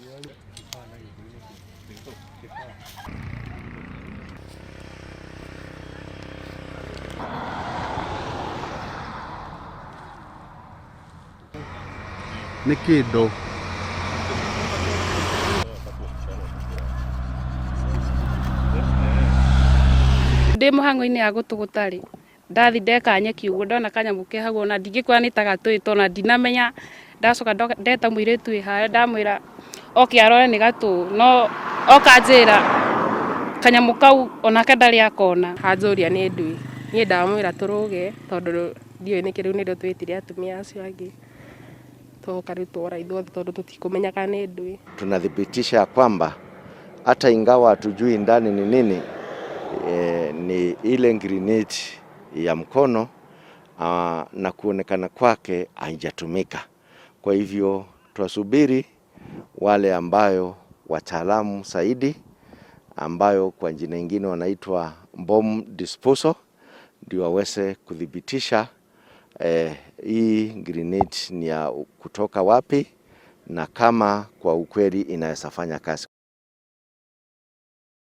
Nĩ kĩndũ. Ndĩ mũhang'o-inĩ ya gũtũgũta rĩ, ndathi ndeka nyeki ũguo ndona kanyamũ ke hau ona ndingĩkwĩra nĩ ta gatũĩ tondũ ona ndinamenya, ndacoka ndeta mũirĩtu wĩ harĩa ndamwĩra oke arore nĩ gatũũ no oka anjĩra kanyamũ kau onake ndarĩ akona. Anjũria nĩ ndui, niĩ ndamwĩra tũrũge tondũ ndiũĩ nĩkĩ rĩu nĩrĩo twĩtire atumia acio angĩ twoka rĩu twora ithuothe tondũ tũtikũmenyaga nĩ ndui. Tunathibitisha ya kwamba hata ingawa hatujui ndani ni nini, ni ile grenade ya mkono na kuonekana kwake haijatumika. Kwa hivyo twasubiri wale ambayo wataalamu zaidi ambayo kwa jina ingine wanaitwa bomb disposal ndio waweze kuthibitisha hii grenade ni ya kutoka wapi na kama kwa ukweli inaweza fanya kazi.